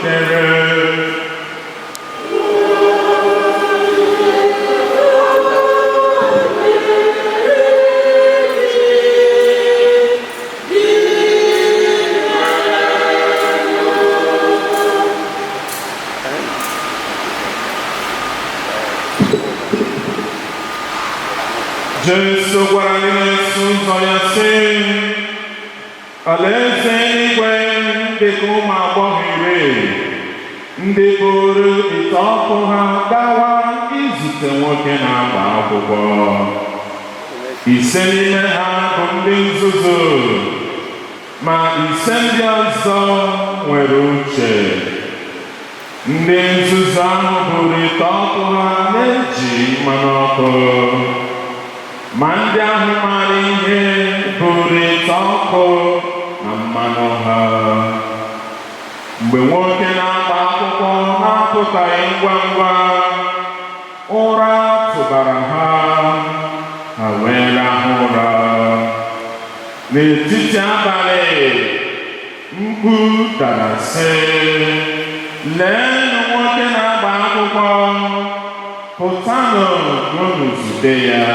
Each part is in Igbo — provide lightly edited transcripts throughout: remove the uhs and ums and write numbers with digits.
Dere. Jesu gwara ndị na-eso ụzọ ya sị, alaeze eluigwe dị ka ụmụ agbọghọ 10 ndị buru ite ọkụ ha gawa izute nwoke na-agba akwụkwọ. 5 n'ime ha bụ ndị nzuzu, ma 5 ndị ọzọ nwere uche. Ndị nzuzu ahụ buru ite ọkụ ha na-eji mmanụ ọkụ, ma ndị ahụ maara ihe buru ite ọkụ na mmanụ ha. Mgbe nwoke na-agba akwụkwọ na-apụtaghị ngwa ngwa, ụra tụbara ha, ha wee rahụ ụra. N'etiti abalị, mkpu dara sị, leenụ nwoke na-agba akwụkwọ, pụtanụ ka unu zute ya.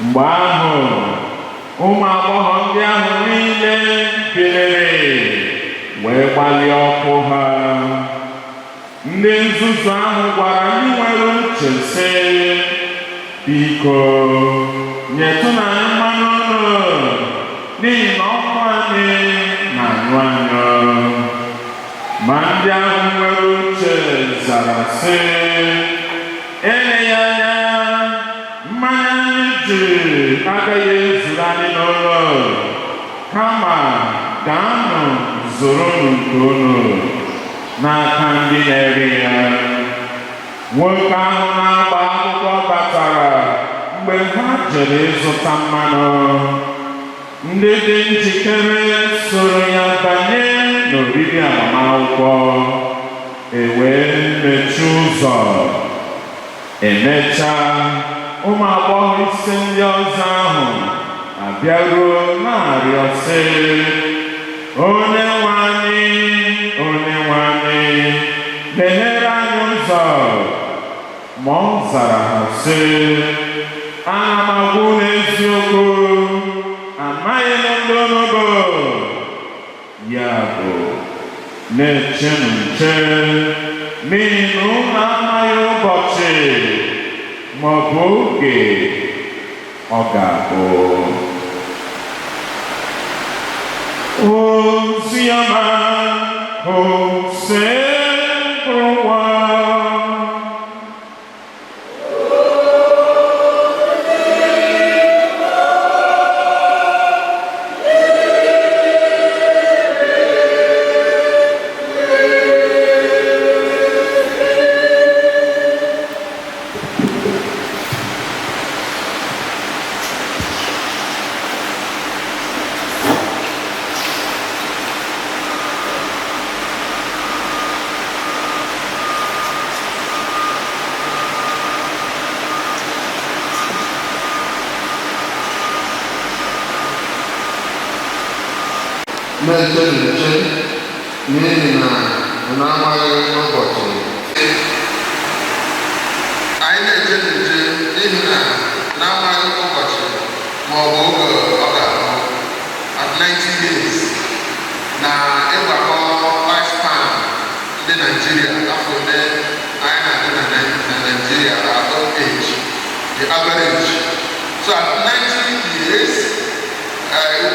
Mgbe ahụ, ụmụ agbọghọ ndị ahụ niile biliri wee gbalie ọkụ ha. Ndị nzuzu ahụ gwara ndị nwere uche sị, biko nyetụnụ anyị mmanụ unu, n'ihi na ọkụ anyị na-anyụ anyụ. Ma ndị ahụ nwere uche zara sị, eleghị anya mmanya anyị ji agaghị ezuru anyị n'ụlọ, kama gaanụ zụrụnụ nke unu n'aka ndị na-ere ya. Nwoke ahụ na-agba akwụkwọ batara mgbe ha jere ịzụta mmanụ. Ndị dị njikere soro ya banye n'oriri agbamakwụkwọ, e wee mechie ụzọ. Emechaa, ụmụ agbọghọ 5 ndị ọzọ ahụ abịaruo na-arịọ sị, Onye nwe anyị, Onye nwe anyị, meghere anyị ụzọ. Ma ọ zara ha sị, ana m agwa unu eziokwu, amaghị m ndị unu bụ. Ya bụ, na-echenụ nche, n'ihi na unu amaghị ụbọchị ma ọ bụ oge ọ ga-abụ. Ozi ọma Osebụrụwa. Na-eche nche, n'ihi na unu amaghị ụbọchị. Anyị na-eche nche n'ihi na na-amaghị ụbọchị ma ọ bụ oge ọ ga-abụ. At 90 years na ịgbakọ lifespan ndị Nigeria, afọ ole anyị na-adị na Nigeria, our old age, the average. So at 90 years,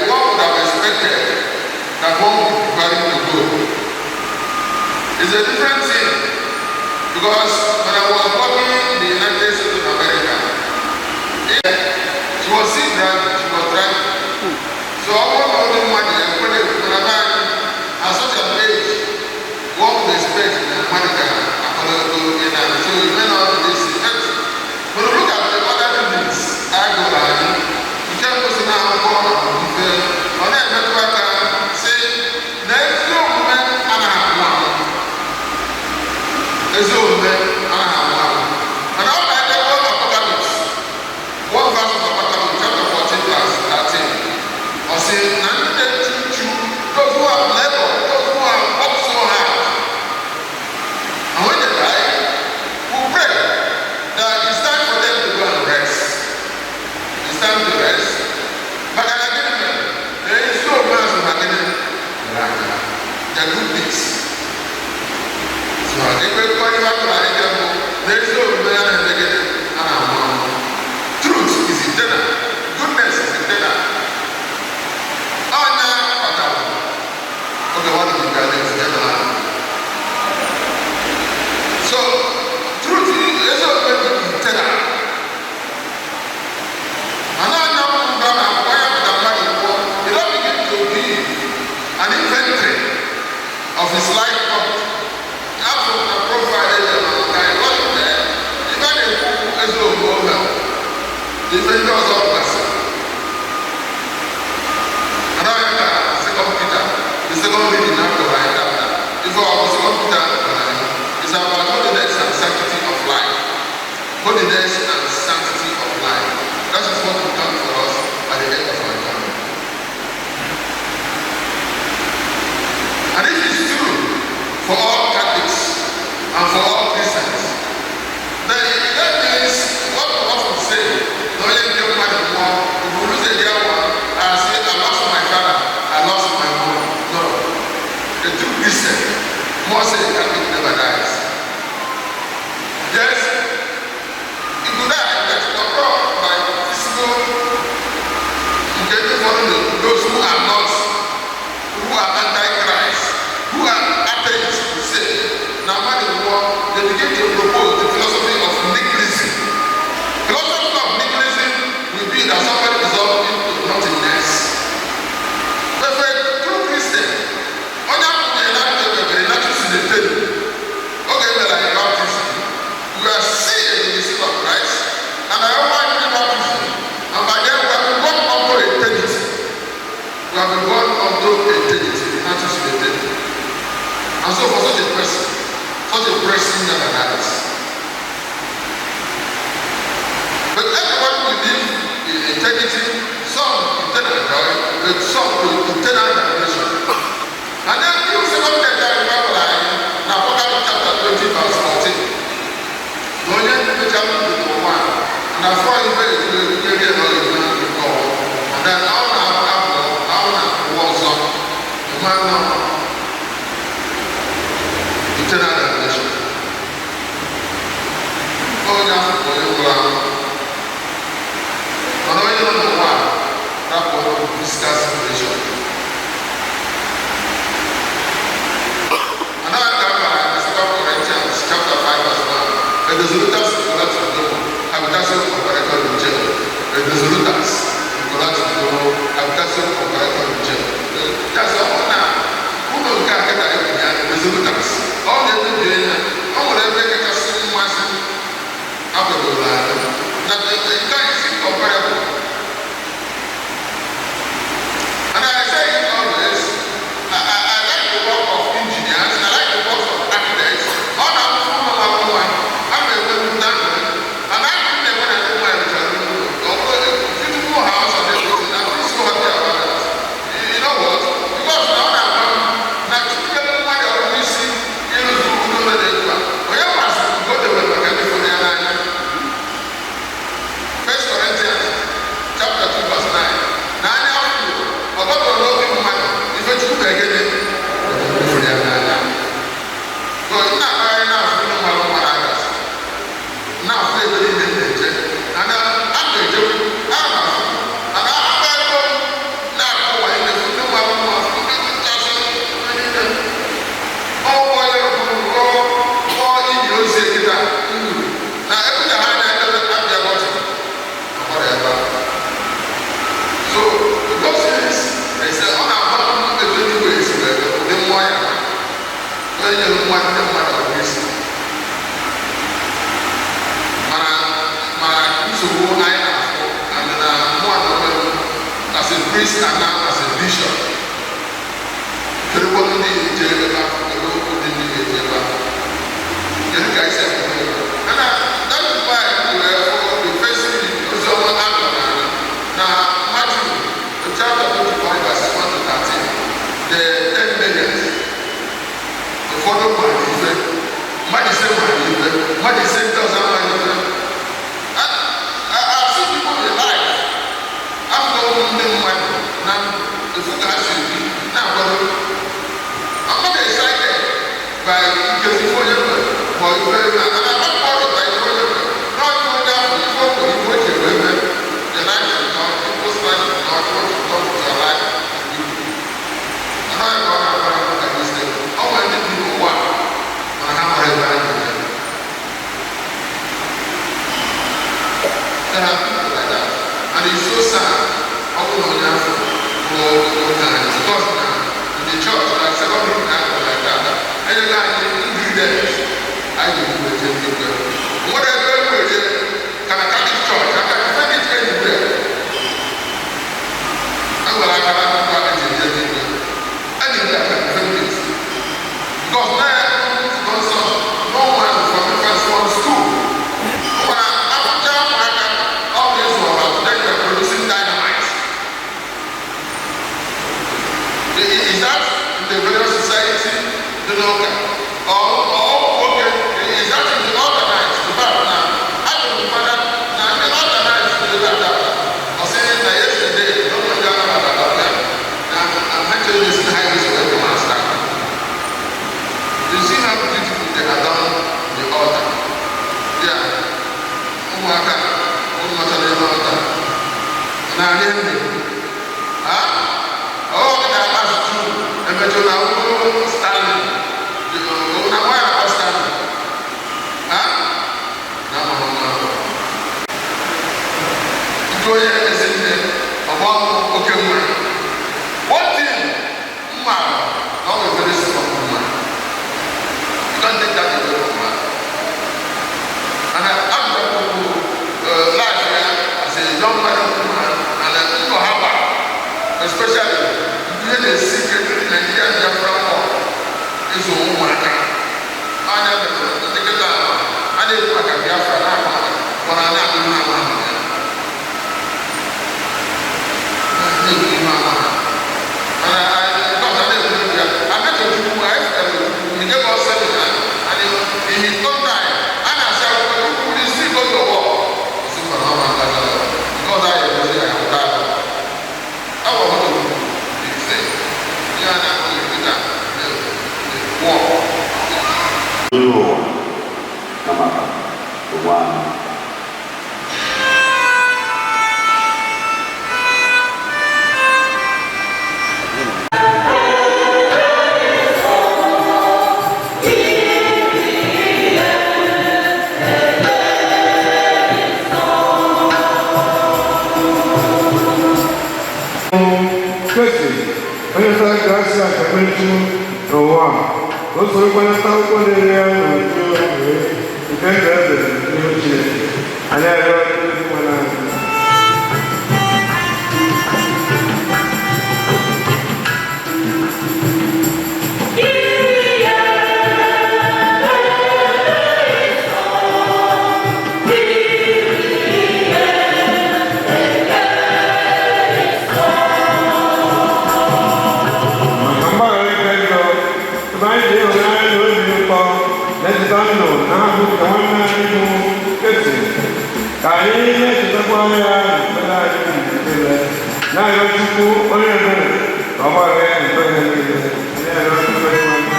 one would have expected that one would be preparing to go. It's a different thing because when I was working in the United States of America, she was still driving, she was driving. So ọ bụrụ na onye mmadụ ekwere ekwere na anyị at such an age, one would expect na mmadụ ga-akọrọ ego na so you may not be this. But look at the other readings a gụrụ anyị. Nke mbụ si na akwụkwọ amamife, ọ na-emetụ aka sị na ezi omume anaghị anwụ anwụ. Ezi omume anaghị anwụ anwụ. Mana ọ na-edebe Apocalypse, one verse of Apocalypse, chapter 14, verse 13. Ọ sị na ndị na-echu uchu, those who have labored, those who have worked so hard, So ikpe nkọrọ ihe akụrụ anyị nke mbụ na ezi omume ya na-eme gịnị? A na-anwụ anwụ. Truth is eternal. Goodness is eternal. Ọnya kpatara oge mmadụ dị ka na-etinye na. So truth, ezi omume dị eternal. Mana anya mba na akwụkwọ ya pụta mmadụ kwuo, he don't begin to give an inventory of his life path. Afọ na profile ya na nka ịghọta ife a na-ekwu ezi omume o mere, ife ndị ọzọ gasị. Anaghị ka Second Peter, the second reading after anyị tata, ife ọ bụ Second Peter gwara anyị is about holiness and sanctity of life. Holiness and sanctity of life. That is what will come for us at the end of our journey. And it is true for all Catholics and for all Christians. Then that means what we often say, na onye nke mmadụ nwụọ, if we lose a dear one, I say, "I lost my father, I lost my mom." No. A true Christian, more say a Catholic, never dies. Yes, he could die, but not by physical, nke ndị ụfọdụ na-ekwu, those who are not, who are anti-Christ, who are atheists, will say, na mmadụ nwụọ, they begin to propose the philosophy of nihilism. Philosophy of nihilism will be that somebody dissolved into nothingness. But for a true Christian, onye akwụnyere na ndụ ebebere na Chukwu na-etelu, oge emere anyị baptism, we are sealed in the seal of Christ, and I want you baptism, and by then we have been born unto eternity. We have been born unto eternity, not just eternity. And so for such a person never dies. But everybody will live in eternity, some eternal joy, but some to eternal damnation. And then you second letter in Bible na Apocalypse chapter 20 verse 14. Na onye mechara ndụ n'ụwa na afọ ife etu eri na ọyị na nke ọwa. And then ọ na-apụ ọ na-apụ ọzọ ịma nọ eternal damnation. Onye afọ bụ onye nwụrụ anwụ. Mana onye nọ n'ụwa a rapụ physical separation. Another time in Second Corinthians chapter 5 verse 1, Edesolutas incolatio habitatio comparator in jail. Edesolutas incolatio habitatio comparator in jail. That's all na ụlọ nke a kịta ebinye anya Edesolutas. Ọ na-emebi ya, ọ nwere ebe kachasị mmasị akwadoro anyị. Na nke a is incomparable. And I say it always, I like the work of engineers, I like the work of architects. Ọ na-abụ ụlọ mara mma, a na-enwe ndanda, and I think they want to do my ọ bụrụ a beautiful house and everything. I feel so happy about that. You know what? Because na ọ na-agba m na Chukwu nyere mmadụ ọrụ isi ịrụzi ụlọ dị etu a. Onye masịrị nke o debere maka ndị fụrụ ya n'anya. First Corinthians chapter 2 verse 9. Na anya afọ ọ gbapụrụ n'obi mmadụ ife Chukwu ga-egede fụrụ ya n'anya. So ị na-akpagharị na-afụ ndị mmadụ mmadụ agasị na-afụ ebe niile m na-eje ana a na-ejekwu a na-afụ ana akpagharịgo m na-akụ ụwa niile fụ ndị mmadụ mma, fụ ndị kachasị ndị niile. Ọnwụ onye rụpụrụ rụọ kpọọ ili ozi kịta nduru na ebe ha anya ebe abịa bọtụ akwara ebe ahụ. So those things, they say, ọ na-agba m etu eluigwe esi wee dị, ụdị mmụọ ya onye nyere nwa ndị mmadụ ọgụ isi. Mana nsogbu anyị na-afụ and na mụa na onwe m as a priest and now as a bishop, kedu ndị eje ebe ahụ, kedu ụdị ndị ga-eje ebe ahụ, kedu ka anyị si afụ ya? And that is why we were for the first reading, oziọma agwara anyị na Matthew chapter 25 verses 1 to 13, the 10 maidens. Ụfọdụ mmadụ ife, mmadụ ise mmadụ ife, mmadụ ise ndị ọzọ amaghị ife. I've seen people in life, afọ ndị mmadụ na efu ka ha si ebi na-akwado. I'm not excited by nkezi ife onye. ife na na akwụkwọ dịka ife onye mere na ife onye ahụ ife o kwuru ife o ji wee mee the life is not people's life is not what you talk to your life is good. Anaghị ka ọ na-agbara maka isi ọ nwere ndị bi n'ụwa mana ha mara ebe anyị na-eje. There are people like that. And it's so sad. Ọ bụrụ na onye afọ bụ onye anyị because na in the church na second week na akọ like that. Enyela anyị ingredients anyị ga-eji wee jee n'igwe. Nwere ebe e nwere ka na Catholic Church aka find it anywhere. E nwere akara akwụkwọ eji eje n'igwe. Anywhere I can find it. Because now, nzukọ nsọ no one from the first one school. Mana akwụkwọ ụmụaka ọ ga-ezu ọha, then you are producing dynamite. Is that in the various society dị n'ụka? Or okay, is that in the organized? In fact, na ajụrụ m fada na ndị organized dị ebe a tata. Ọ sị na yesterday, na ụmụ ndị anabata ya, na ha chere na esi na ha esi wee bụ master. You see how beautiful they have done the altar. Yeah. Ụmụaka, ụmụ nọcha n'elu altar. Na-arị ndị. Ha? Ọ ga asụsụ emejọ na ụmụ Stanley. Na nwaanyị na-akpọ Stanley. Ha? Na amaghị mma. Ndị onye ezi nne, ọgbọ oke nwa. One thing mma na ọ nwere very strong woman. You can't take that away from her. And I life here as a young man woman and ndụ ha gbara, especially ihe na-esi ike during Nigerian Biafra War, ịzụ ụmụaka. Anya mere ndị kịta a na-ekwu maka Biafra na-akpa maka mana a na-akpụ ihe ama ama ya. Na-ekwu ihe ama ama. Mana God a na-ekwu ya, Amechi Ojukwu, anyị fụtara Ojukwu, he gave us seminar, and in his own time, a na-asị akwụkwọ Chukwu will still go to war. Ọ sị mba na ọ ma nta because anyị edozi ya pụta ahụ. That was what Ojukwu did say. Ihe a na-akpọ kịta war. N'ụwa na maka ụwa anyị. Kristi, onye tara grasia nke mmirichukwu n'ụwa a, ka o soro kwanata akwụkwọ na-ere ya n'uju nke ndụ ebe n'ihu Chineke. Anyị arịọ ndị nwe anyị. Maka mgbaghara nke njọ, ebe anyị ji ịhụnanya na obi ụtọ na-echeta ndụ na ahụ nke nwanne anyị bụ Kristi, ka anyị na-echetakwa ya n'ekpere anyị niile, na-arịọ Chukwu onye ebere ka ọ gbaghara ya njọ ya niile. Anyị arịọ Chukwu onye nwe anyị.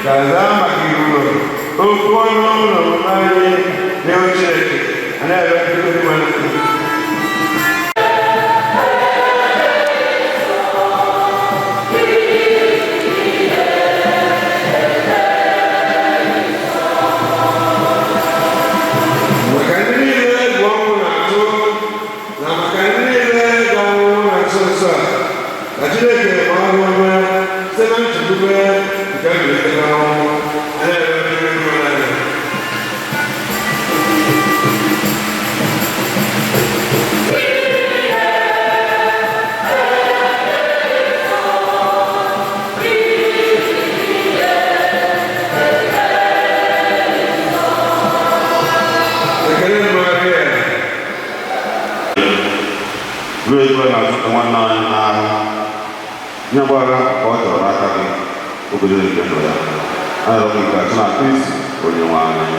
Ga-aza maka iruro okwu ọnụ ụlọ omume anyị n'ihu Chineke. Anyị arịọ Chukwu onye nwe anyị. Maka ndị niile egwu ọnwụ na-atụ na maka ndị niile ga-anwụ na nso nso a, ka Chineke gbaa ha ume site na nchekwube nke mbilite n'ọnwụ. Anyị arịọ Chukwu onye nwe anyị. Ekele Maria. Ruo ebe na-azụta nwanne anyị n'ahụ nye mgbaghara ka ọ chọrọ n'aka gị obodo nke ndụ ya. Anyị rịọrọ gị ka sị na Kristi onye nwe anyị.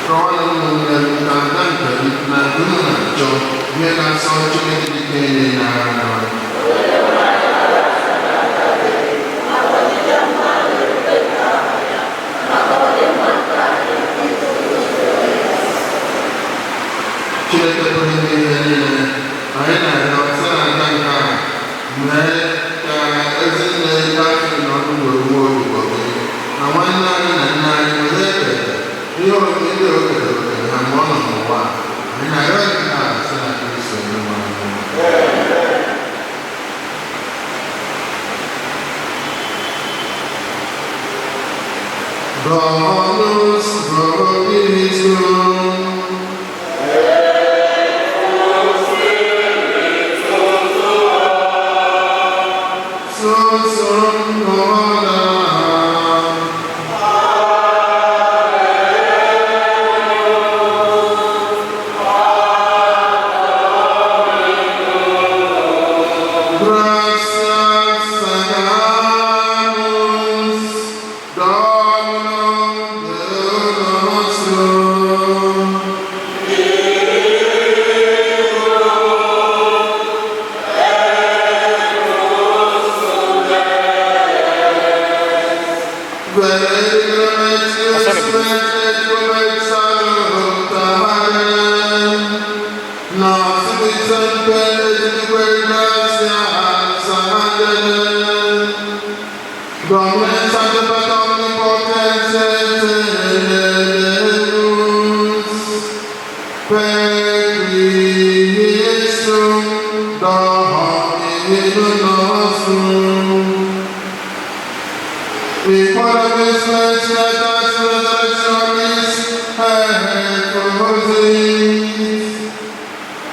Kọwanụ ụmụnne m na nna nke m na nke unu na-achọ ihe na-asọ Chineke dike niile n'anya. Chineke pụrụ ime ihe niile, anyị na-arịọ site na nka nke a mee ka ezi nne Catherine Ọnụgbo odibo gị na nwanne anyị na nna anyị were ebere ihe oke ndị o kere oke ha mgbe ọ nọ n'ụwa. Anyị na-arịọ nke a site na Kristo Onyenwe anyị. Dominus vobiscum. Sursum corda. Gracias agamus, Dominum Deum nostrum. Nostrum. E quora vespes resurrectionis et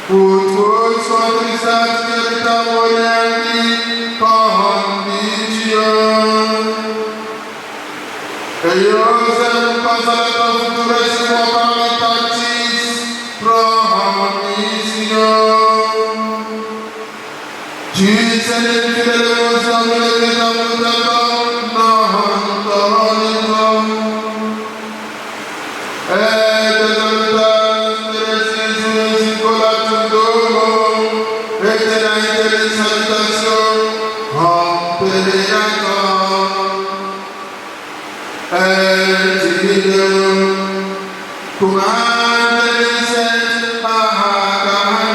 ut vos contrista spirita moriendi condicio. Eiosem consolata futura immortalitatis promissio. Jesus in fidelibus Domini vitam mutatam non tonitum. Et exultas Christus insulatum domum, et in aeteris salutatio ompereatom. Et idem cum angelis et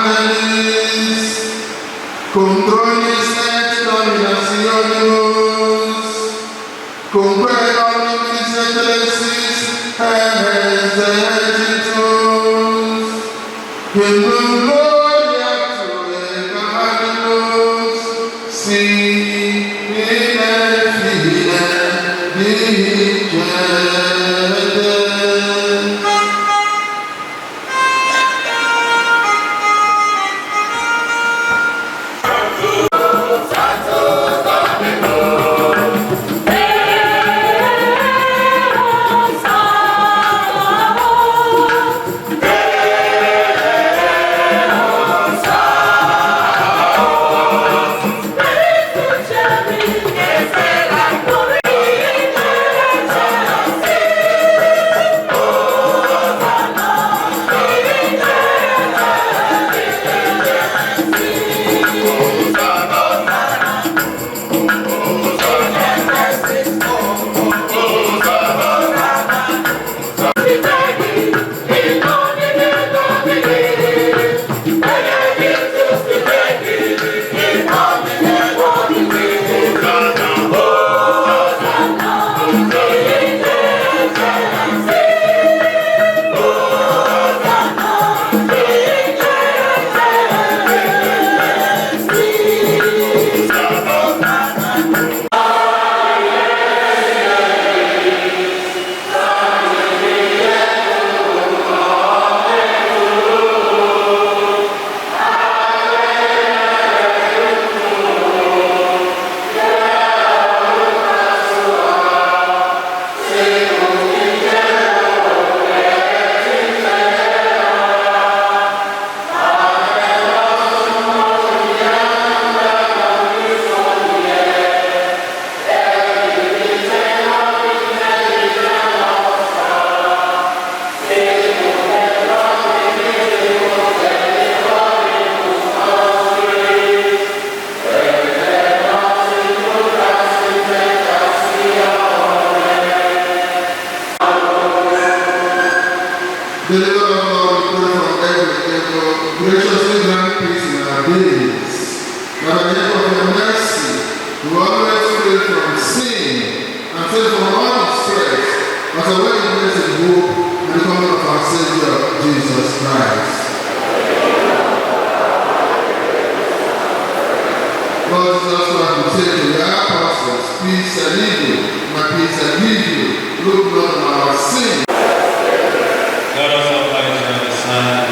archangelis, cum tronis et dominationibus, cum quae omnibus ecclesiis exercitus, in gloria Tuae candimus, sine fine dicete. Amen. Peace I leave you, my peace I give you. Look not on our sin. Let us apply to understand.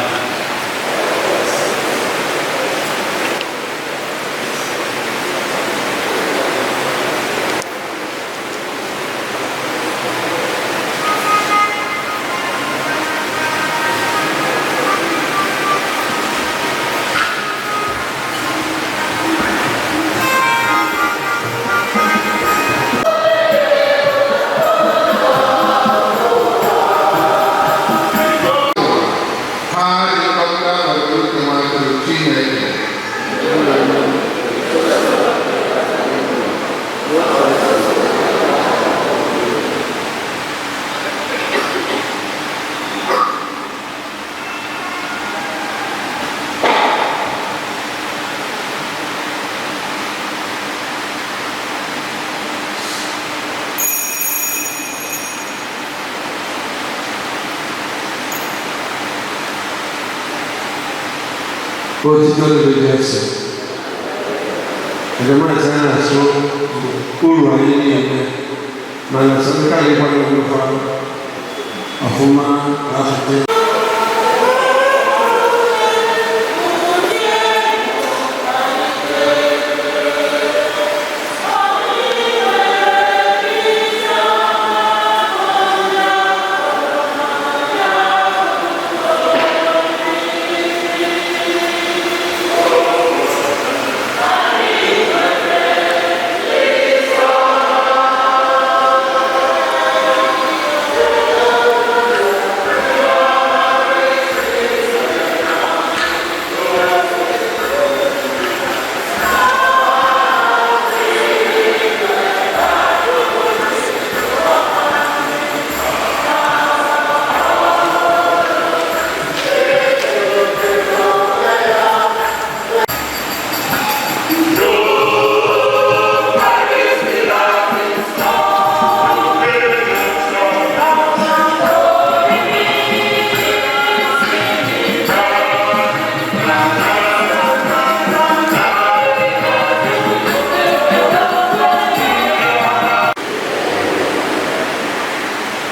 Ha ịkpọta n'otu nwanne Chineke. Otito dịrị Jesu. Njem a sị na-asụ uru anyị niile mana sọ ndị anyị kwanye onwe ha ọfụma ka afụta.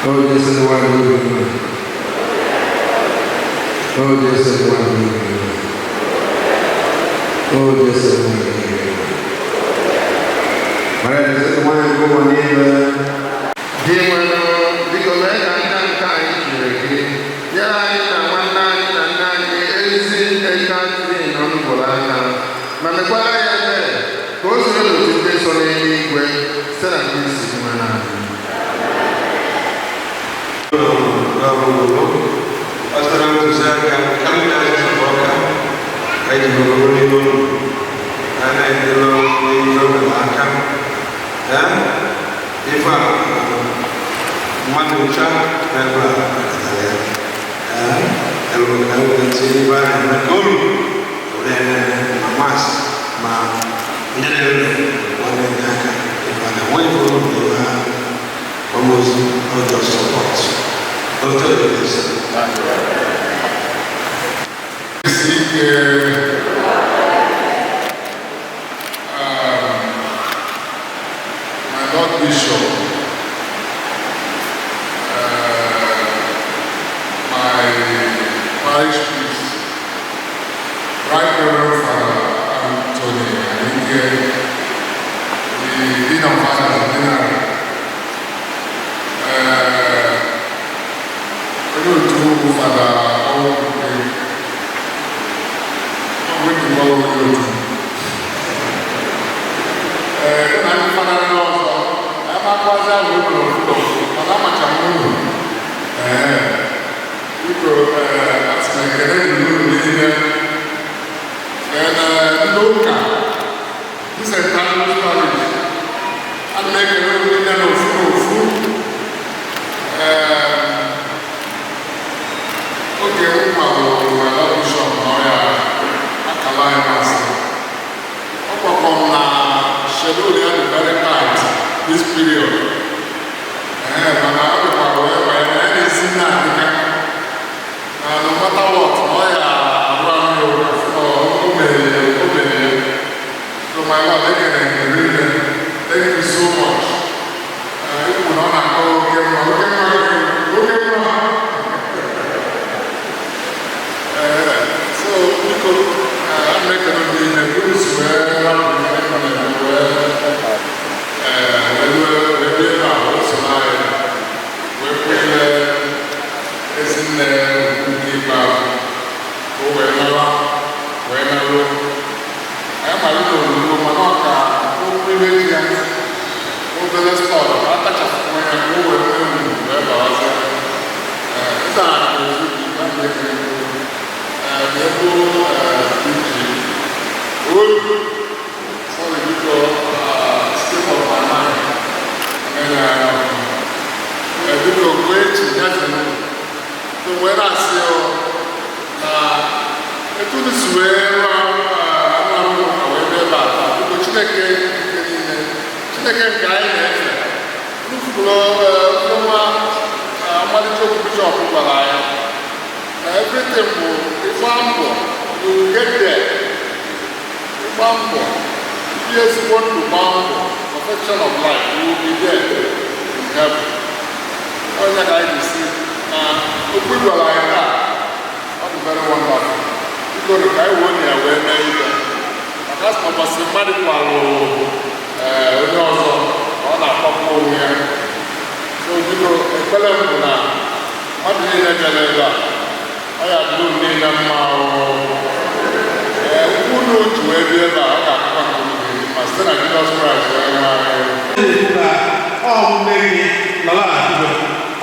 Oh, Jesu nwa gị obi mma. Oh, Jesu nwa gị obi mma. Oh, Jesu nwa gị obi mma. Mara Jesu nwa gị ụwa niile. Di nwenụ, biko mee ka nka nke anyị jiri gị nyere anyị na nwanne anyị na nne anyị ezi Catherine ọnụbụrụ aka ma mekwara ya ebere ka o soro n'otu ndị so n'eluigwe site na Kristi Dinwenụ anyị. Ọtara ntụziaka ka m na-achọ ọka ka eji ọgụgụ n'ime ụlọ ka a na-edebe n'ihe ọbụla aka. Ee, ife a mmadụ ncha n'ebe a nakọtara ya. Ee, ebe ka e wee tinye ibe a na-eme ka uru were ma mas ma ndị na-ere ọ na-enye aka ịba na nwa ife uru na ebe a almost not just support. Doctor is Isi ike my Lord Bishop, my parish priest, Right Reverend Father Anthony Anike, the Dean of Fathers Deanery, onye otu ugwu Fada Ọnwụke, ọnwụ onye otu. Ee, na ndị fada ndị ọzọ, ebe akwazi ahụ ụlọ ụlọ, mana amacha m uru. Ee, biko, ee, asị m ekele dịrị unu niile. Ee, na ndị ụka, ndị St. Andrew's Parish, ana m ekele unu niile n'ofu n'ofu. Ee, oge m gwara ala bishọp na ọya akala anyị masị ọ gwakwa m na schedule ya dị very tight this period. Ee, mana ọ dịkwara wee banye na ya na-esi nna adịka na no matter what na ọ ya arụ arụ ya o mere ya o mere ya. So my Lord, ekene gị rinne. Thank you so much. Atachapụkwa ya ka o wee nwee uru wee bawazie. Ee, nna na-ezu na mmekere ebe uche olu. Sorry, biko, state of my mind. And biko, kwee echi ya zere so wee na-asị ọ na etu unu si wee rụọ arụ arụ ụka wee bịa ebe a taa. Biko, Chineke nke niile, Chineke nke anyị na-efe, unu fụrụ nwa ọmalịcha okwu bishọp gwara anyị na everything bụ ịgba mbọ, you will get there. Ịgba mbọ, ibi ezigbo ndụ, gbaa mbọ, perfection of life, you will be there in heaven. Onye ka anyị ji si na okwu ị gwara anyị taa, ọ bụ very wonderful. Biko nụ, ka anyị wee ya wee mee ibe maka asị na ụbọchị mmadụ kwalụ onye ọzọ ka ọ na-akpọpụ onwe ya. So biko, ekpere m bụ na mmadụ niile bịara ebe a, ọ ya dịrị unu niile mma. Ee, unu ji wee bịa ebe a, ọ ga-akụkwa nke unu ga-eri ma site na Jizọs Kraịst wee nwee anyị. Na-ekwu na ọ nne gị nọrọ na bido,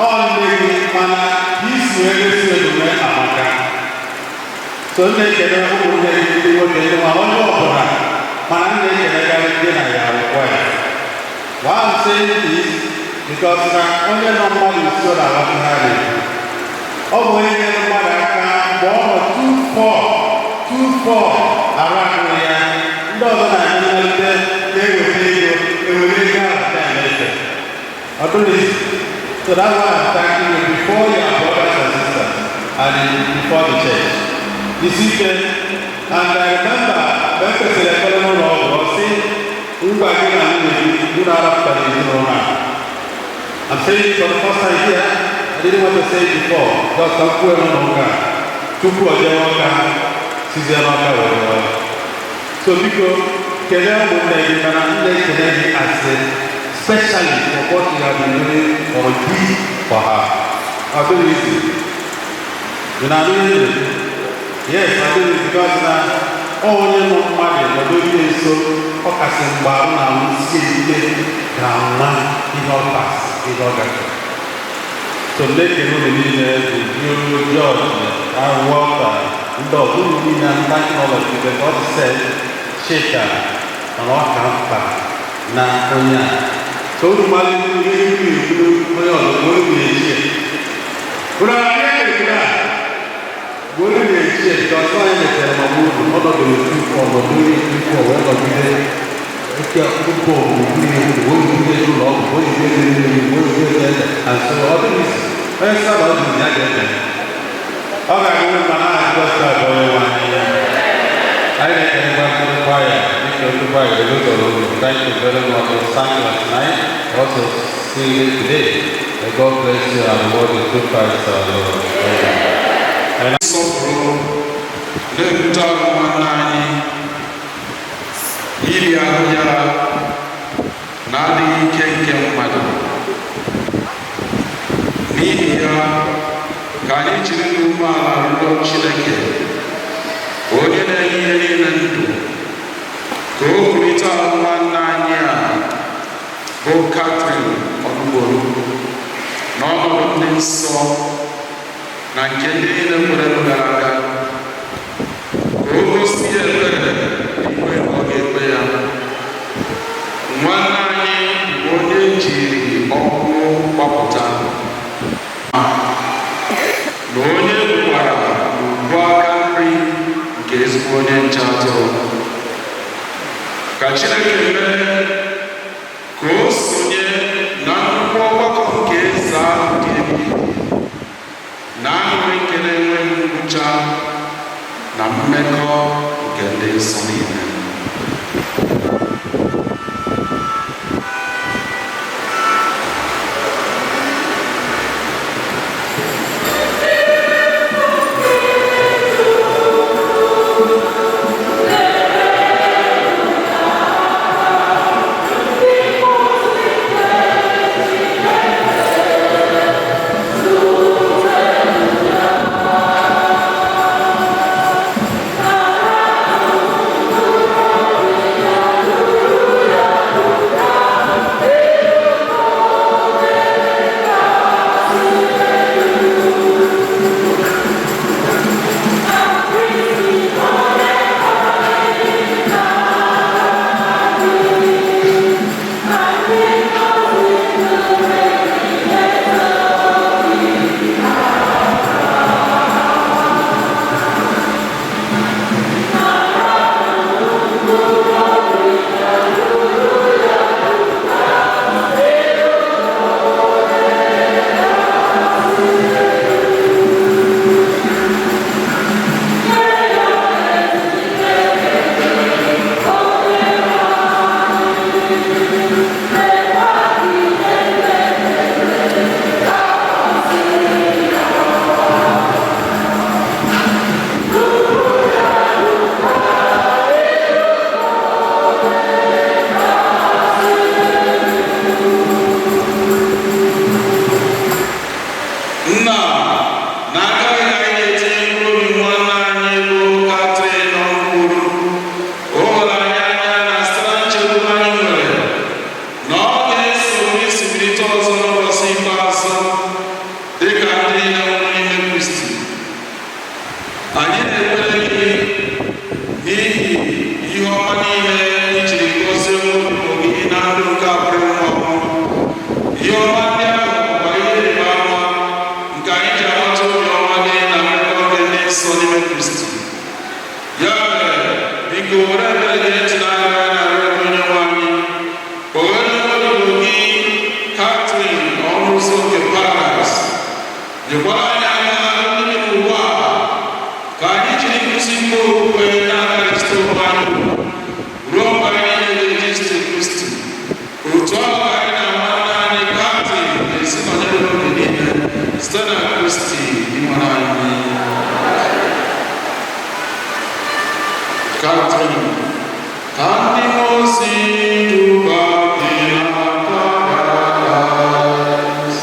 ọ nne gị, mana ka isi wee gosi omume amaka. So nne, ekele ụmụnne gị ndị nwoke, ndị nwa, onye ọbụla, mana nne ekelekarị ndị na ya wife. Why I'm saying this, because na onye nọ mmadụ nso na-aghọta ha na-ekwu. Ọ bụ onye nyere mmadụ aka mgbe ọ nọ 2 4 2 4 arụ ahụ ya. Ndị ọzọ na-eme mmalite na-eweta ego, ewere ego ahụ na-emefe. Ọ dụrụ isi. So that's why I'm thanking you before your brothers and sisters and before the church. Isi ike. And I remember mgbe m kwesịrị ekpere n'ụlọ ọgwụ, ọ sị ngwa, gị na nwunye gị, unu arapụtara ezinụlọ a. I'm saying it for the first time here. I didn't want to say it before. Just ka m kwuo n'ụlọ ụka tupu ọ jee ọka sizie n'ọka were ọrụ. So biko, kelee ụmụnne gị, mana nne, ekele gị asị specially for what you have been doing or did for her. Ọ dịghị easy. Ị na-anụ ihe m na-ekwu? Yes, ọ dịghị easy, because na ọ onye nọ mmadụ nọdụ ihe nso, ọ kasị mgbe ahụ na-arụsie ike ga-ama ihe ọ pasị, ihe ọ gafere. So na-ekele unu niile, Uju, George, and Walter, ndị ọzọ, unu niile. I'm thanking all of you, but God said, Chika, mana ọ ka mkpa na onye a. So unu mara ihe unu ekwuru onye ọzọ, ka unu na-echi ya. Unu na-abịa ekwuru a, mgbe unu na-echi ya, because onye metere ma ọ bụ unu, ọ nọdụrụ tupu ọ nọdụrụ tupu ọ wee nọgide nke akwụkwọ ogbugbu iwu, wee ụlọ ọgwụ, wee ego mmiri, wee ego ede, and so ọ dịghị isi. Onye sábà ọ dị ya ga-ede. Ọ ga-agụ mma na aha Jizọs Kraịst onye nwe anyị. Anyị na-ekelekwa ndị kwaya, dịka ndị kwaya elotọrọ unu. Thank you very much for sang last night, also singing today. May God bless you and reward you through Christ our Lord. Amen. Nsọpụrụ na-ebute ahụ nwanne anyị iri ahụ ya na adịghị ike nke mmadụ. N'ihi ya, ka anyị jiri n'umeala rịọ Chineke, onye na-enye ihe niile ndụ, ka o kulite ahụ nwanne anyị a bụ Catherine Ọnụgboro n'ọnọdụ ndị nsọ na nke ndị niile kwere gara aga, ka o gosi ya ebere n'ikpe ọ ga-ekpe ya nwanne anyị bụ onye jiri ọkụ gbapụta na onye gbukwara n'ubu aka nri nke ezigbo onye nche atụrụ. Ka Chineke mee ka o sonye na nnukwu ọgbakọ nke eze ahụ dị ebighị ebi na aṅụrị nke na-enweghị ngwụcha na mmekọ nke ndị nsọ niile. bilite ọzọ n'ụbọchị ikpeazụ dịka ndị niile nwụrụ n'ime Kristi. Anyị na-ekpere gị n'ihi ihe ọma niile i jiri gọzie nwa gị na ndụ nke abụrụ ọnwụ. Ihe ọma ndị ahụ bụkwa ihe ịrịba ama nke anyị ji amata obi ọma gị na mmekọ gị ndị nsọ n'ime Kristi. Ya mere, biko were ebere gị ịtụnanya na-arịọ gị, onye nwe anyị, oghere odibo gị Catherine ọnụ ụzọ nke Paradaịs. Nyekwara anyị aka ndị bi n'ụwa a, ka anyị jiri nkuzi nke okwukwe na-akarịsite onwe anyị ruo mgbe anyị niile ga-eji site Kristi. Otu ahụ ka anyị na nwanne anyị Catherine ga-esi nọnyere n'oge niile site na Kristi Dinwenụ anyị. Catherine, ka ndị mmụọ ozi duba gị na Paradaịs.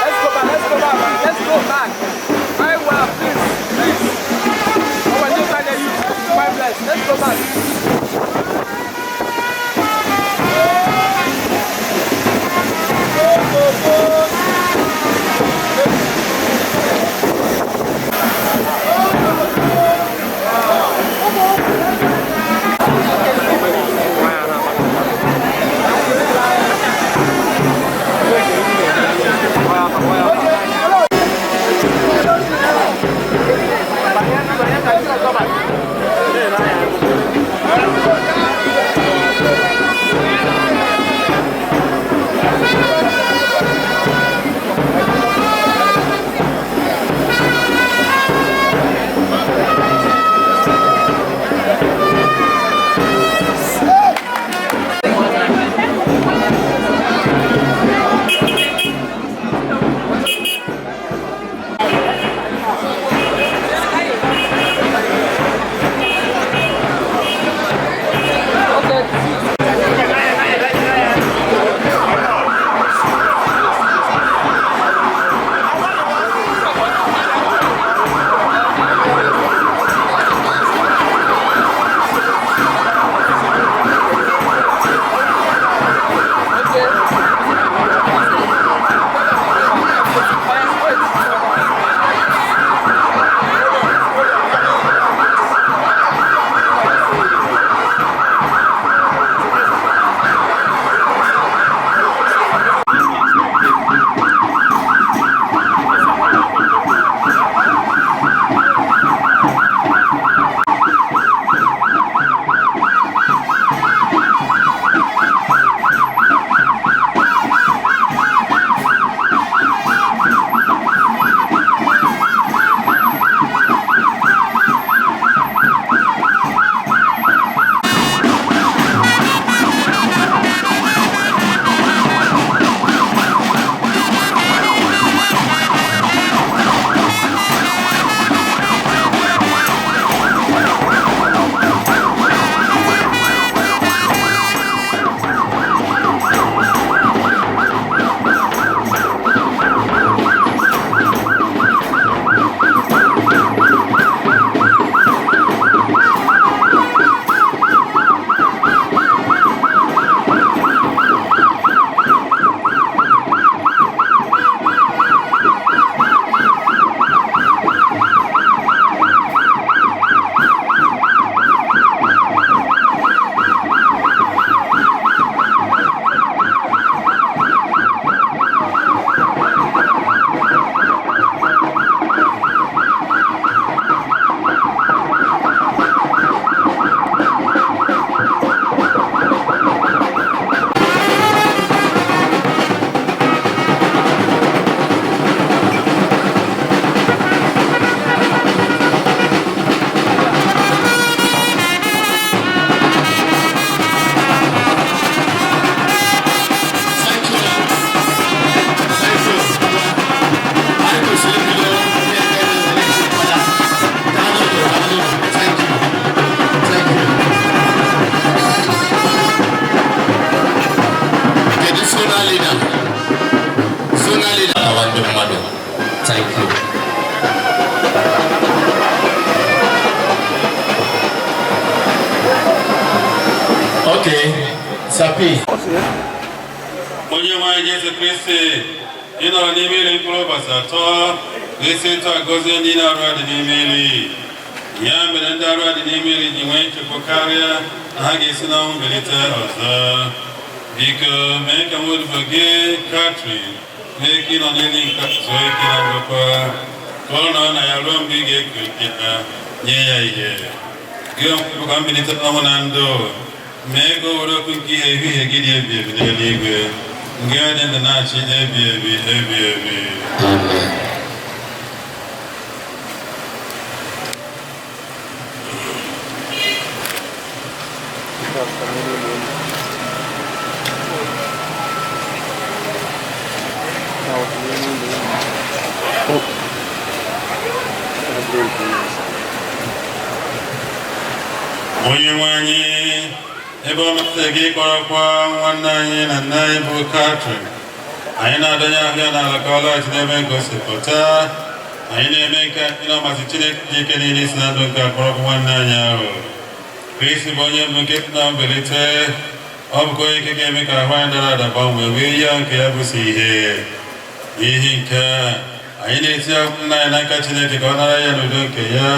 Let's go back, let's go back, let's go back. Very well, please, please. Our new kind of youth, 5 less. Let's go back. Go, go, go. Sapi. Onye nwe anyị Jesu Kristi, ị nọrọ n'ime ili mkpụrụ ụbọchị 3, wee si etu a gọzie ndị na-arụ adị n'ime ili. Ya mere ndị arụ adị n'ime ili ji nwee nchekwa karịa na ha ga-esi n'ọnwụ bilite ọzọ. Biko mee ka nwa gị Katrin nwee ike ịnọ n'ili nke zuo ike na ndokwa, ka ọ nọ na ya ruo mgbe ị ga-ekulite ya nye ya ihe. Gị onwe gị bụkwa mbilite n'ọnwụ na ndụ, mee ka o were okwu nke ihe ihe gị dị ebi ebi n'eluigwe, nke dị ndụ na-achị ebi ebi ebi ebi. Amen. Onye nwe anyị, ebe ọ masịrị gị kpọrọkwa nwanne anyị na nna anyị bụ Katrin, anyị na-adọnye ahụ ya n'ala ka ọ laghachi n'ebe ngosipụta. Anyị na-eme nke anyị na ọmasị Chineke dị ike niile si na ndụ nke akpọrọkwa nwanne anyị ahụ. Kristi bụ onye mbụ nke si na mbilite, ọ bụkwa onye ike ga-eme ka ahụ anyị dara ada gbanwee wee ya nke ya bụsi ihe. N'ihi nke a, anyị na-eti nna anyị n'aka Chineke ka ọ nara ya n'udo nke ya,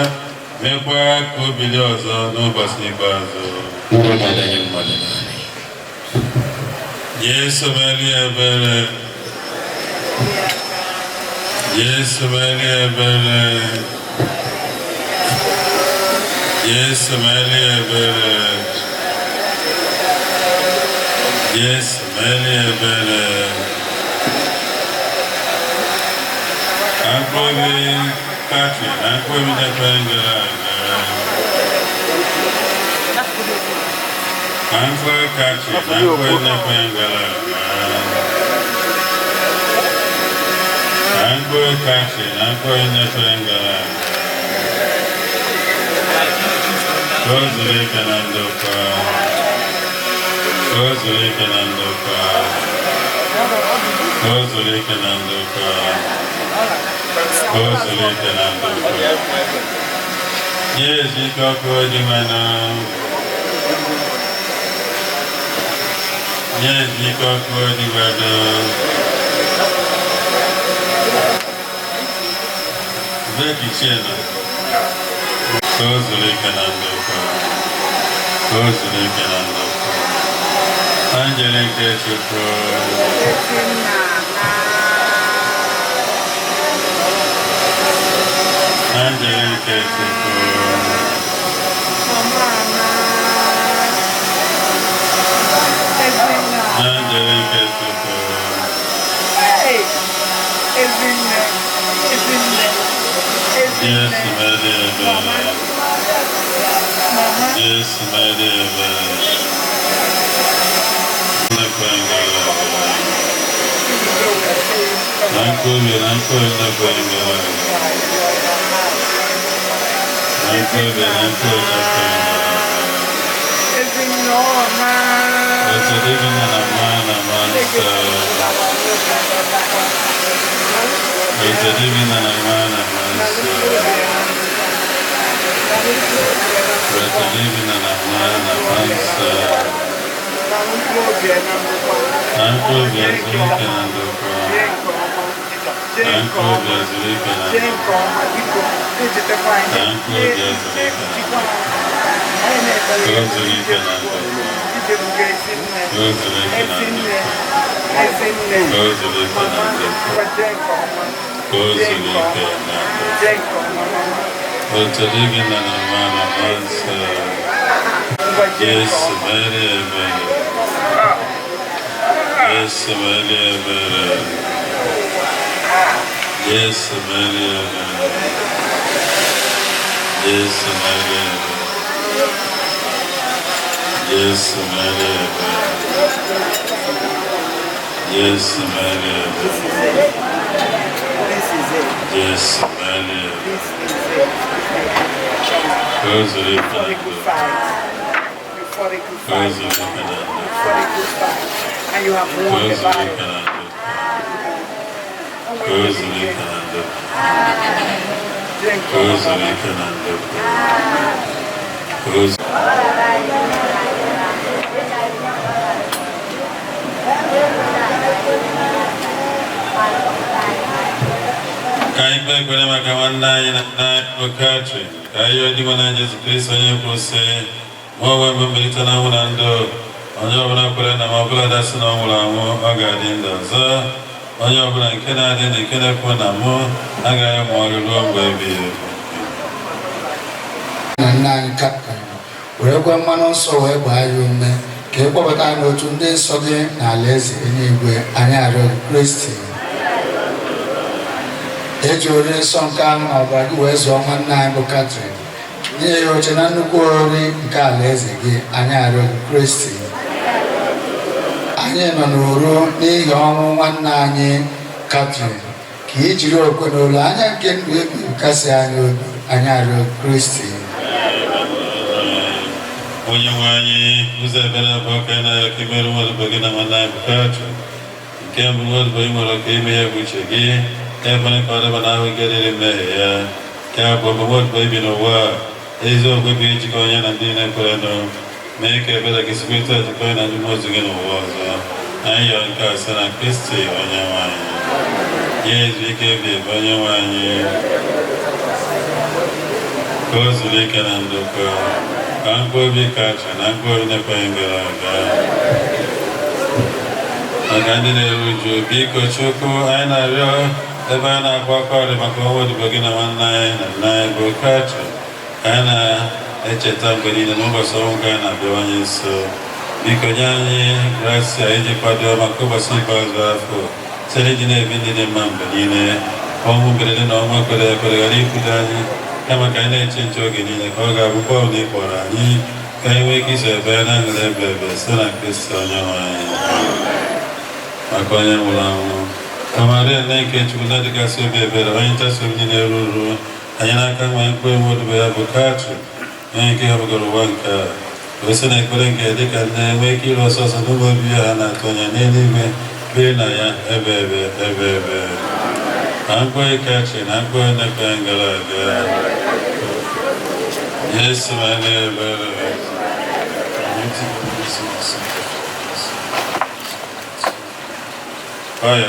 mekwa ka o bilie ọzọ n'ụbọchị ikpeazụ. Uru na-adanye mmadụ naanị. Jesu meli ebere. Jesu meli ebere. Jesu meli ebere. Jesu meli ebere. Akpọbi Katrin, akpọbi nekwe gara aga. Akpọbi Katrin, akpọbi nekwe gara aga. Akpọbi Katrin, akpọbi nekwe gara aga. Ka o zuru ike na ndokwa. Ka o zuru ike na ndokwa. Ka o zuru ike na ndokwa. Ka o zuru ike na ndokwa. Nye ezi ike ọkụ dị mmanụ. Nye ezi ike ọkụ dị mmanụ. Ebee ka ichie nọ? Ka o zuru ike na ndokwa. Ka o zuru ike na ndokwa. Angeli nke Chukwu. Angeli nke Chukwu. Angeli nke Chukwu. Ezinne, Ezinne, Jesu meli ebere. Jesu meli ebere. Nnekwe gara aga. Na nkobi na nkobi nnekwe gara aga. Na nkobi na nkobi nnekwe gara aga. Ezinne ọma. Otu dị gị na na mma na mma nsọ. Otu dị gị na na mma na mma nsọ. Otu dị gị na na mma na mma nsọ. Na nkobi ezuru ike na ndokwa. Na nkobi ezuru ike na ndokwa. Na nkobi ezuru ike na ndokwa. Ka o zuru ike na ndokwa. Ka o zuru ike na ndokwa. Ka o zuru ike na ndokwa. Ka o zuru ike na ndokwa. Otu dị gị na na mma na mma nsọ. Jesu meli ebere. Jesu meli ebere. Jesu meli ebere. Jesu meli ebere. Jesu meli ebere. Jesu meli ebere. Jesu meli ebere. Ka o zuru ike na ndokwa. Ka o zuru ike na ndokwa. And you have Ka o won the zuru battle. ike na ndokwa. Ka o zuru ike na ndokwa. Ka o zuru ike na ndokwa. Ka o Ka anyị kpee ekpere maka nwanne anyị na nna anyị bụ Katrin, ka anyị rịọ Dinwenụ anyị Jesu Kristi onye kwuru sị, mụ onwe m bụ mbilite n'ọnwụ na ndụ, onye ọbụla kwere na m ọbụla dasị na ọ nwụrụ anwụ, ọ ga-adị ndụ ọzọ. Onye ọbụla nke na-adị ndụ nke na-ekwe na mụ agaghị anwụ ọnwụ ruo mgbe ebighị ebi. Na nna anyị Katrin werekwa mmanụ nsọ wee gbaa ya ume ka ị kpọbata anyị n'otu ndị nsọ gị na alaeze eluigwe. Anyị arịọ gị, Kristi. Eji oriri nsọ nke ahụ na ọbara gị wee zụọ nwanne anyị bụ Katrin, nye ya oche na nnukwu oriri nke alaeze gị. Anyị arịọ gị, Kristi. Anyị nọ n'uru n'ihi ọnwụ nwanne anyị Katrin, ka i jiri okwe na olileanya nke ndụ ebighị kasị anyị obi. Anyị arịọ gị, Kristi. Onye nwe anyị, ụzọ ebere abụọ ka anyị na-arịọ ka imerụ nwaodibo gị na nwanne anyị bụ Katrin. Nke mbụ, nwaodibo ị nwere ka ime ya bụ uche gị, ekwere ka ọ daba n'ahụ nke dịrị mmehie ya. Nke abụọ bụ nwaodibo ibi n'ụwa a, eziokwu bụ ijikọ onye na ndị na-ekwerenụ, mee ka ebere gị sikwa etu a jikọ ya na ndị mmụọ ozi gị n'ụwa ọzọ. Anyị yọrọ nke a site na Kristi onye nwe anyị. Nye izu ike ebi ebi, onye nwe anyị, ka o zuru ike na ndokwa, ka mkpụrụ obi kacha na mkpụrụ obi na-ekweghị gara aga. Maka ndị na-eru uju, biko Chukwu, anyị na-arịọ ebe anyị na-akwa akwa arịrị maka ọnwụ odibo gị na nwanne anyị na nna anyị bụ Katrin, ka anyị na-echeta mgbe niile n'ụbọchị ọnwụ nke anyị na-abịawanye nso. Biko nye anyị grasia iji kwado maka ụbọchị ikpeazụ afọ, site n'iji na-ebi ndị dị mma mgbe niile, ọnwụ mberede na ọnwụ ekwere ekwere ghara ikwudo anyị, kama ka anyị na-eche nche oge niile ka ọ ga-abụ mgbe ọbụla ị kpọrọ anyị, ka anyị nwee ike iso ebe na aṅụrị ebe ebe site na Kristi onye nwe anyị. Maka onye nwụrụ anwụ, ka Maria nne nke Chukwu na-adịgasị obi ebere, onye ntasi obi niile ruru anyị n'aka nwa mkpụrụ nwa odibo ya bụ Katrin, onye nke hapụgoro ụwa nke a, wee sị na ekpere nke ya dịka nne nwee ike iru ọsọ ọsọ n'ụlọ obibi ha na-atụ anya n'eluigwe, biri na ya ebe ebe ebe ebe. Na mkpụrụ Katrin na mkpụrụ na-ekweghị gara aga. Yesu mere ebere. Fire.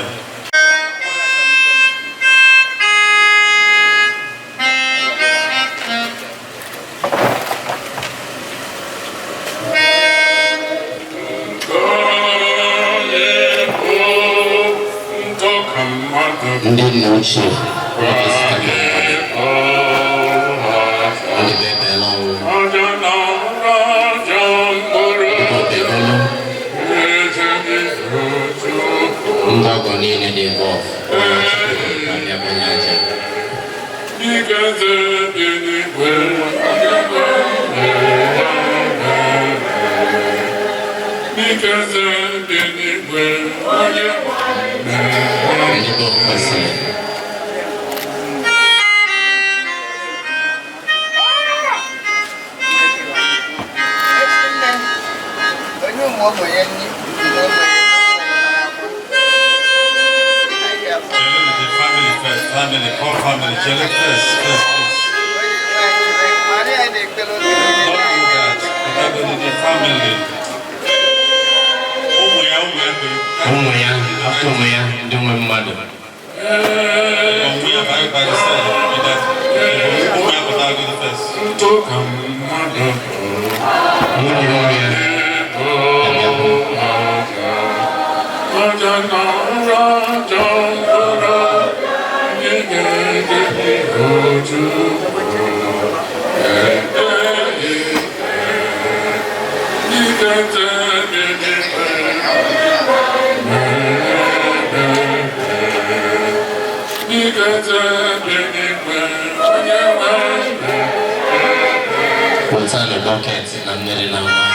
Ndị nna ochie ndị bebela ọnwụ ndị ndị ọgọ niile dị involve na-abịa bunye aja. Ndị bụ kwesịrị. Onye ụmụ ogbenye nni ụmụ ogbenye. The family first, family, call family, Chele first, first, first. Don't do that. You the family. Ụmụ ya, ụmụ ya, ụmụ ya, afọ ụmụ ya, ndị nwe mmadụ. Ụmụ ya by the side, do that. Ụmụ ya pụtara go first. Nwunye ụmụ ya abịakwa. Weta na bucket na mmiri na nwa.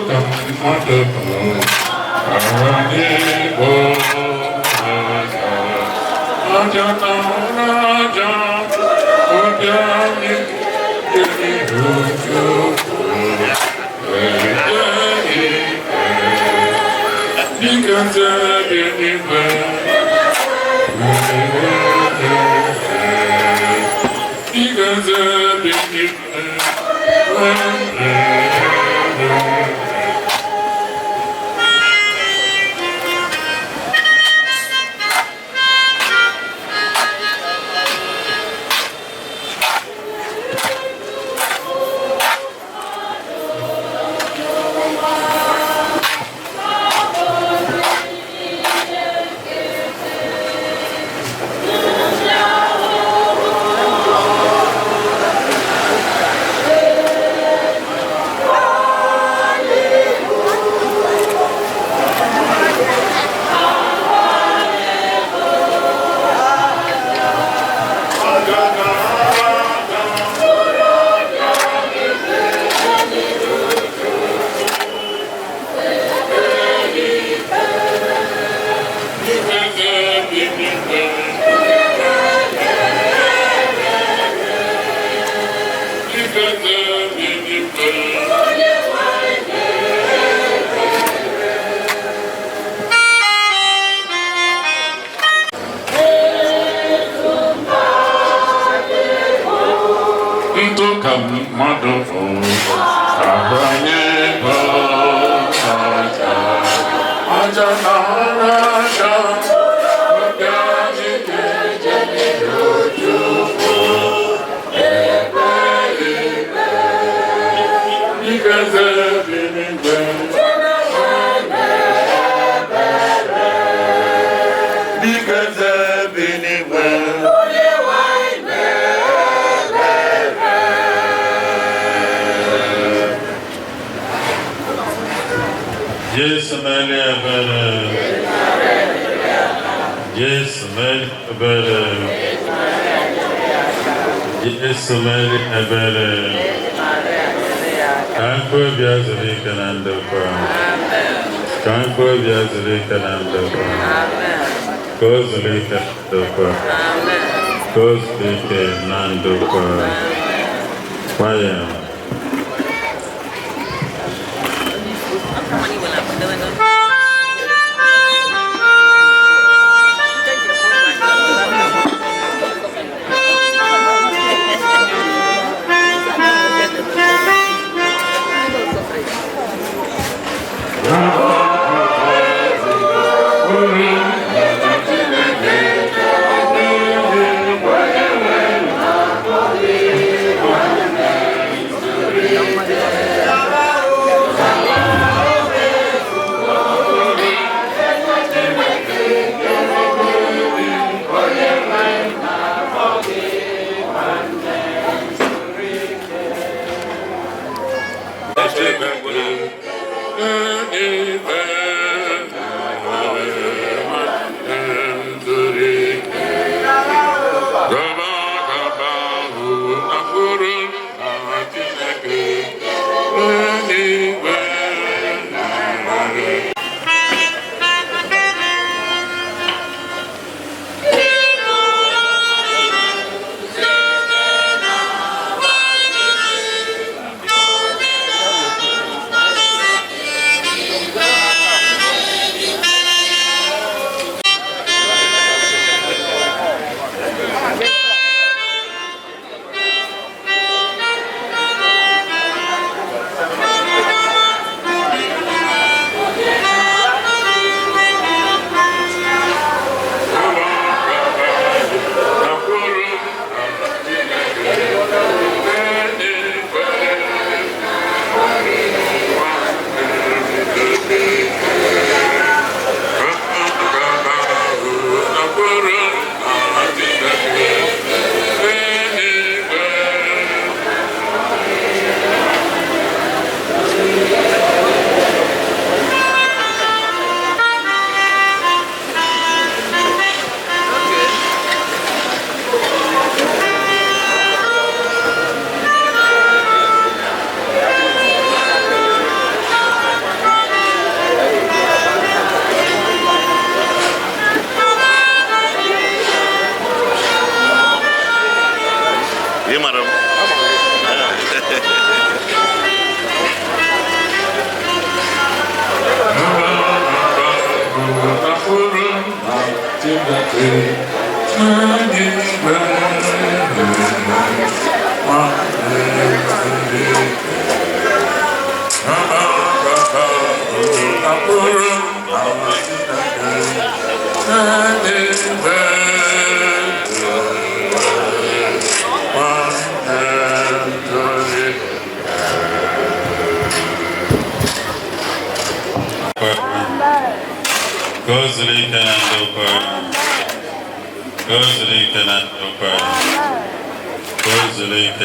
ka mmadụ bụ ahụ anyị bụ aja. Aja na aja, obi anyị dị n'ihu Chukwu. Ekpe ikpe, dịka eze bi n'igwe. Dịka eze bi n'igwe. Ndụ ka mmadụ bụ ahụ anyị bụ aja. Aja na aja, obi anyị ga-eje n'ihu Chukwu. Ekpe ikpe, dịka eze bi n'igwe. Dịka eze bi n'igwe. Jesu meli ebere. Jesu meli ebere. Jesu meli ebere. Ka mkpụrụ obi a zuru ike na ndokwa. Ka mkpụrụ obi a zuru ike na ndokwa. Ka o zuru ike na ndokwa. Ka o zuru ike na ndokwa. Kwaya. Chineke n'eluigwe, nwanne. Akpụrụ Chineke n'eluigwe, nwanne. Ka o zuru ike na ndokwa. Ka o zuru ike na ndokwa. Ka o zuru ike.